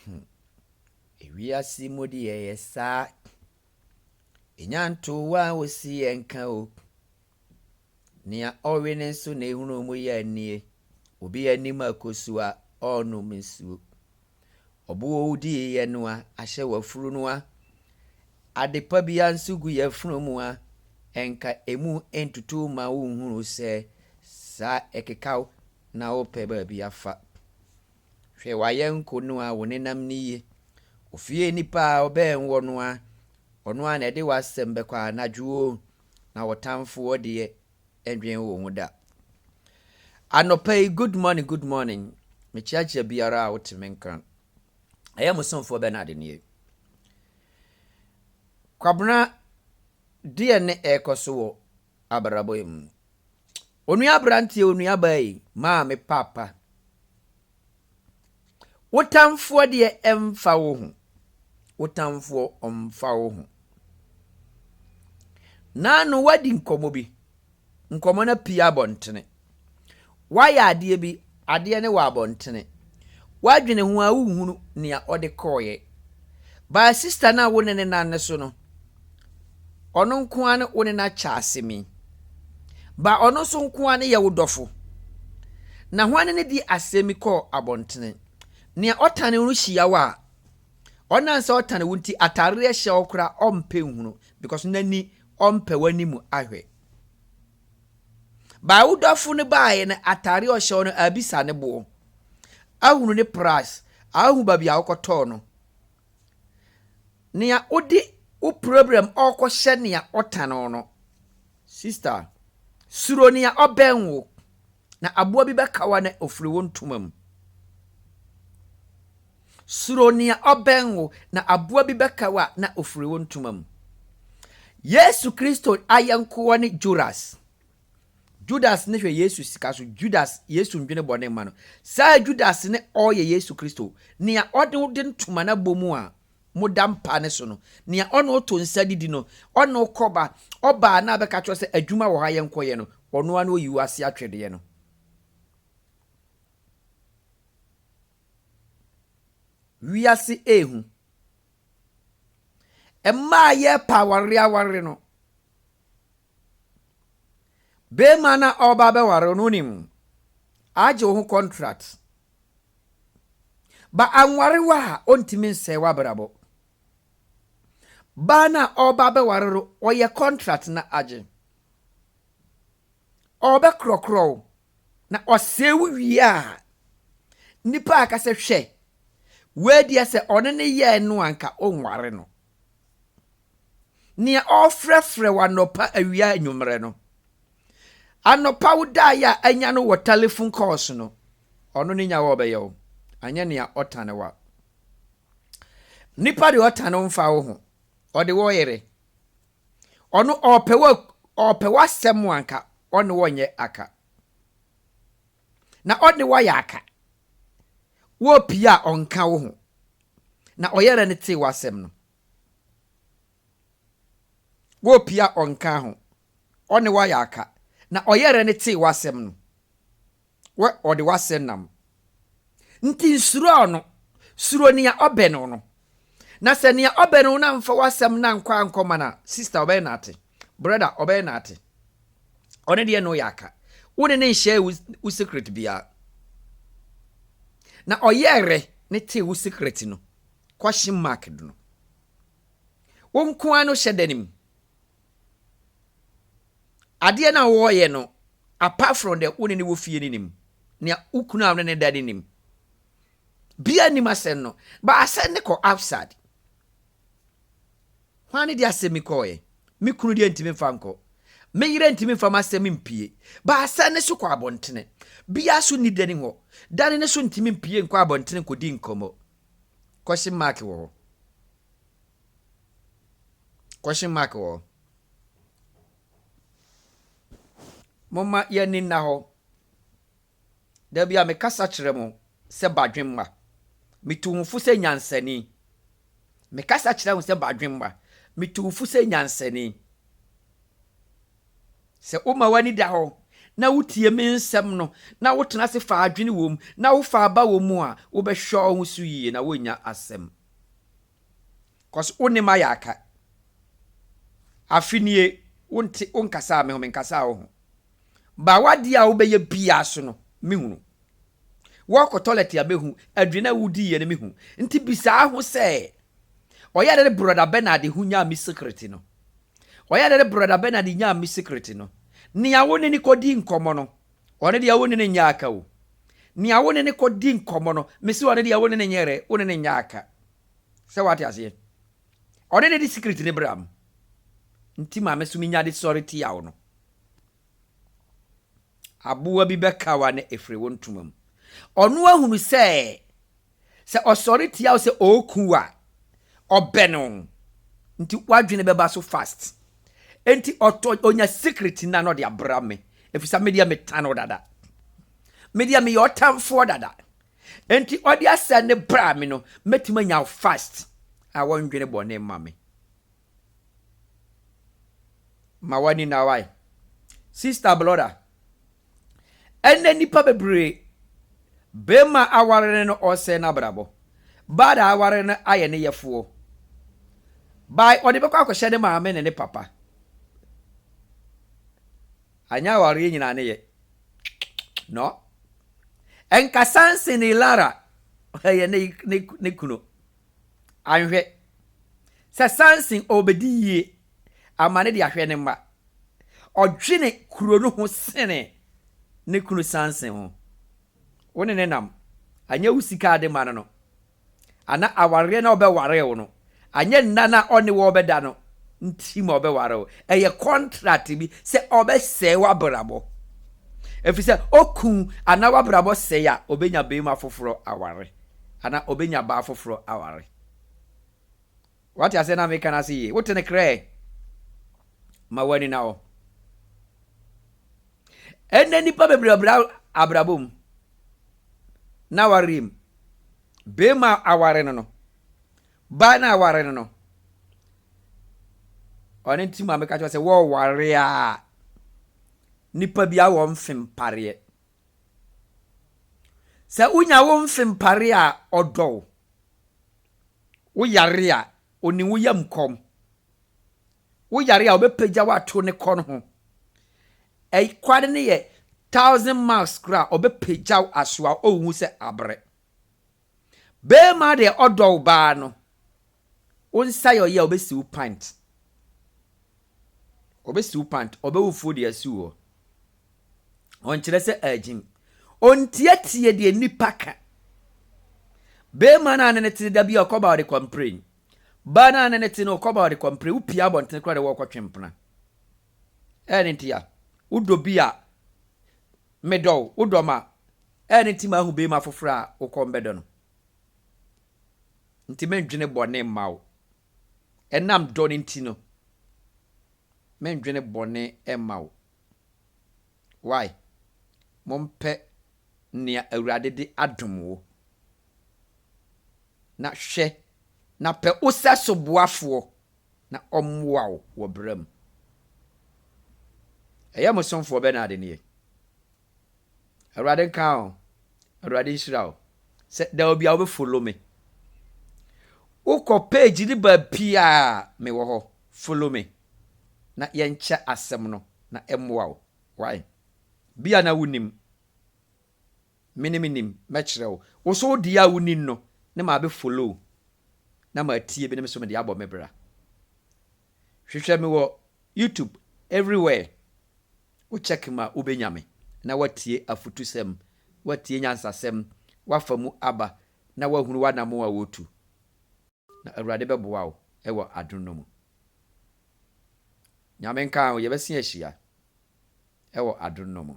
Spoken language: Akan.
Hmm. Ewiase mu deɛ yɛ saa. Enya ntoo wo a wosi yɛ nka o. Nea ɔwe ne nso na ehunu mu yɛ nie. Obi anim akosu a ɔrenom nsuo. Ɔbo a wodii yɛ no a ahyɛ w'afuru no a. Adepa biara nso gu yɛafunu mu a ɛnka emu ntutu ma wonhunu sɛ saa ɛkekaw na wopɛ baabi afa. Hwɛ w'ayɛnko no a wo nenam no yie. Ofie nipa a ɔbɛn wɔ no a, ɔno ara na ɛde w'asɛm bɛkɔ anadwo o, na ɔtamfoɔ deɛ ɛndwen wo ho da. Anɔpa yi, good morning, good morning. Mekyeakyea biara a wote me nka. Ɛyɛ mo somfoɔ Bernard nie. Kwabena deɛ ne ɛrekɔ so wɔ abrabɔ yi mu. Onua aberanteɛ, onua baa yi, maame, paapa. Wo tamfoɔ deɛ ɛmfa wo ho. Wo tamfoɔ ɔmfa wo ho. Naano wadi nkɔmmɔ bi. Nkɔmmɔ no apue abɔntene. Woayɛ adeɛ bi, adeɛ no wɔ abɔntene. Woadwene ho a wonhunu nea ɔde kɔɔeɛ. Baa sista no a wo ne ne nan no so no, ɔno nko ara ne wo ne no akyɛ asɛm yi. Ba ɔno nso nko ara ne yɛ wo dɔfo. Na hwan ne ne di asɛm yi kɔɔ abɔntene? Nea ɔtane wo no hyia wo a, ɔnam sɛ ɔtane wo nti atareɛ hyɛ wo koraa ɔmpɛ nhunu because n'ani ɔmpɛ w'anim ahwɛ. Ba wo dɔfo no baeɛ no atareɛ ɔhyɛ wo no abisa ne boɔ. Ahunu ne price, ahu baabi a wokɔtɔɔ no. Nea wode wo problem ɔrekɔhyɛ nea ɔtan wo no, sister, suro nea ɔbɛn wo, na aboa bi bɛka wo a na ofiri wo ntoma mu. Suro nea ɔbɛn wo, na aboa bi bɛka wo a na ofiri wo ntoma mu. Yesu Kristo ayɛnkoɔ ne Judas. Judas ne hwɛ Yesu sika so. Judas, Yesu ndwene bɔne mma no. Saa Judas ne ɔyɛ Yesu Kristo. Nea ɔne wo de ntoma no abɔ mu a moda mpa ne so no, nea ɔne wo to nsa didi no, ɔne wo kɔba, ɔba a na abɛka kyerɛ sɛ adwuma wɔ ha yɛnkɔyɛ no, ɔno ara na oyi wo ase atwedeɛ no. Wiase ehu. Mmaa a yɛrepa aware aware no, Barima no a ɔreba abɛware wo no, wonim, agye wo ho contract. Ba anware wo a, ɔntumi nsɛe w'abrabɔ. Baa no a ɔreba abɛware no, ɔyɛ contract na agye. Ɔrebɛkorɔkorɔ wo, na ɔsɛe wo wie a, nnipa aka sɛ hwɛ, wei deɛ sɛ ɔne ne yɛɛ no anka ɔnware no. Nea ɔrefrɛfrɛ wo anɔpa, awia, anwummerɛ no. Anɔpa wo daeɛ a anya no wɔ telephone calls no, ɔno ne nya wɔ ɔbɛyɛ wo, anyɛ nea ɔtane wo a. Nipa deɛ ɔtane wo mfa wo ho, ɔde wo yere. Ɔno ɔpɛ wo ɔpɛ w'asɛm anka ɔne wo nyɛ aka. Na ɔne wo ayɛ aka. Wɔpie a ɔnka wo ho. Na ɔyɛrɛ no tee w'asɛm no. Wopie a ɔnka ho. Ɔne wo ayɛ aka. Na ɔyɛrɛ no tee w'asɛm no. Wɔ ɔde w'asɛm nam. Nti nsuro ɔno. Suro nea ɔbɛn wo no. Na sɛ nea ɔbɛn wo no amfa w'asɛm no ankɔ ankɔma no a, sister ɔbɛyɛ no ate. Brother ɔbɛyɛ no ate. Ɔne deɛ no yɛ aka. Wo ne ne nhyɛɛ wo secret biara. Na ɔyɛrɛ ne tee wo secret no. Question mark do no. Wo nko ara no hyɛ da no mu. Adeɛ no a wɔreyɛ no, apart from the wo ne ne wɔ fie no nim, nea wo kunu a wo ne ne da no nim. Bia nim asɛm no, but asɛm no kɔ outside. Hwan ne de asɛm yi kɔɔɛ? Me kunu deɛ ntumi mfa nkɔ. Me yere ntumi mfa m'asɛm mpie. But asɛm no so kɔ abɔntene. Bia so nni dani hɔ. Dane no so ntumi mpie nkɔ abɔntene nkɔdi nkɔmmɔ. Question mark wɔ hɔ. Question mark wɔ hɔ. Momma yɛn ani nna hɔ. Da bi a mekasa kyerɛ mo sɛ badwemma. Metu ho fo sɛ nyansani. Mekasa kyerɛ ho sɛ badwemma. Metu wo fo sɛ nyansani. Sɛ woma w'ani da hɔ. na wotie me nsɛm no, na wotena ase fa adwene wɔ mu, na wofa aba wɔ mu a, wobɛhwɛ wo ho so yie na woannya asɛm. Cause wo ne mayɛ aka. Afe nie, wonte, wonkasaa me ho, menkasaa wo ho. Ba w'adeɛ a wobɛyɛ biara so no, mehunu. Wɔkɔ toilet a mehu, aduane a wodiiɛ no mehu. Nti bisaa ho sɛ, ɔyɛ dɛ ne brɔda Bernard ho nyaa me secret no? Ɔyɛ dɛ ne brɔda Bernard nyaa me secret no? Nea wo ne no kɔdi nkɔmmɔ no, ɔno deɛ wo ne no nyɛ aka o. Nea wo ne no kɔdi nkɔmmɔ no, mese ɔno deɛ wo ne no nyɛ dɛ, wo ne no nyɛ aka. Sɛ wate aseɛ? Ɔne ne de secret no bra m. Nti ma me so menya de sɔre tia wo no. Aboa bi bɛka wo a na ɛfiri wo ntoma mu. Ɔno ahunu sɛ, sɛ ɔsɔre tia wo sɛ ɔreku wo a, ɔbɛn wo. Nti w'adwene bɛba so fast. Enti ɔtɔ ɔnya secret no a na ɔde abra me. Ɛfiri sɛ me deɛ metan wo dada. Me deɛ meyɛ ɔtamfoɔ dada. Enti ɔde asɛm no bra me no, mɛtumi anya wo fast a wɔndwene bɔne mma me. Ma w'ani na wae. Sister brother, ɛnɛ nipa bebree, bɛrima aware no ɔsɛe n'abrabɔ. Baa da aware no ayɛ ne yɛfoɔ. By ɔde bɛkɔ akɔhyɛ ne maame ne ne papa. Anyɛ awareɛ nyinaa ne yɛ. No. Ɛnka Samson ne Lara ɛyɛ ne, ne, ne kunu. Anhwɛ. Sɛ Samson ɔbɛdi yie ama ne de ahwɛ ne mma. Ɔdwene kuro no ho sene ne kunu Samson ho. Wo ne ne nam. Anyɛ wo sika ade ma no no. Ana awareɛ na ɔbɛware wo no. Anyɛ nna na ɔne wo ɔbɛda no nti ma ɔbɛware wo. Ɛyɛ contract bi sɛ ɔbɛsɛe w'abrabɔ. Ɛfiri sɛ oku anaa w'abrabɔ sɛe a, ɔbɛnya barima foforɔ aware. Anaa ɔbɛnya baa foforɔ aware. Wate aseɛ na meka no ase yie. Wote ne krɛ? Ma w'ani na hɔ. Ɛnɛ nnipa bebree abra abrabɔ mu na awareɛ mu. Barima aware no no, baa no aware no no, ɔno nti ma meka kyerɛ sɛ wɔware a nipa bi awɔ mfempareɛ. Sɛ wonya wo mfempareɛ a ɔdɔ wo. Wo yare a, onim wo yam kɔm. Wo yare a, ɔbɛpagya wo ato ne kɔn ho. Ɛkwan no yɛ 1000 miles koraa a, ɔbɛpagya wo asoa wo, ɔnhu sɛ abrɛ. Barima deɛ ɔdɔ wo baa no, wo nsa yɛ ɔyɛ a, ɔbɛsi wo pant. Ɔbɛsi wo pant, ɔbɛwo fuo de asi wo hɔ. Ɔnkyerɛ sɛ agyim. Ɔntiatie deɛ nnipa ka. Barima no a ne ne te da bi a ɔkɔba ɔde kɔmprɛn. Baa no a ne ne te no ɔkɔba ɔde kɔmprɛn. Wopie abɔntene koraa de wɔkɔtwe mpena. Ɛyɛ ne nti a wodɔ bi a medɔ wo, wodɔ ma ɛyɛ ne nti ma ahu barima foforɔ a wokɔ mbɛdɔ no. Nti mendwene bɔne mma wo. Ɛnam dɔ no nti no, mendwene bɔne mma wo. Why? Mompɛ nea Awurade de adom wo. Na hwɛ, na pɛ wo sɛso boafoɔ na ɔmmoa wo wɔ berɛ mu. Ɛyɛ mo somfoɔ Bernard nie. Awurade nka wo. Awurade nhyira wo. Sɛ da obi a wobɛ follow me. Wokɔ page ne baabiaa mewɔ hɔ. Follow me. Na yɛnkyɛ asɛm no na ɛmmoa wo. Why? Bia na wonim. Me ne menim mɛkyerɛ wo. Wo so wo deɛ a wonim no ne ma abɛ follow na ma atie bi ne me so mede abɔ me bra. Hwehwɛ me wɔ YouTube everywhere. Wo check ma wobɛnya me na watie afutusɛm, watie nyansasɛm, wafa mu aba na wahunu w'anamo a wotu. Na Awurade bɛboa wo ɛwɔ adom no mu. Nyame nka ho, yɛbɛsen ahyia ɛwɔ adom no mu.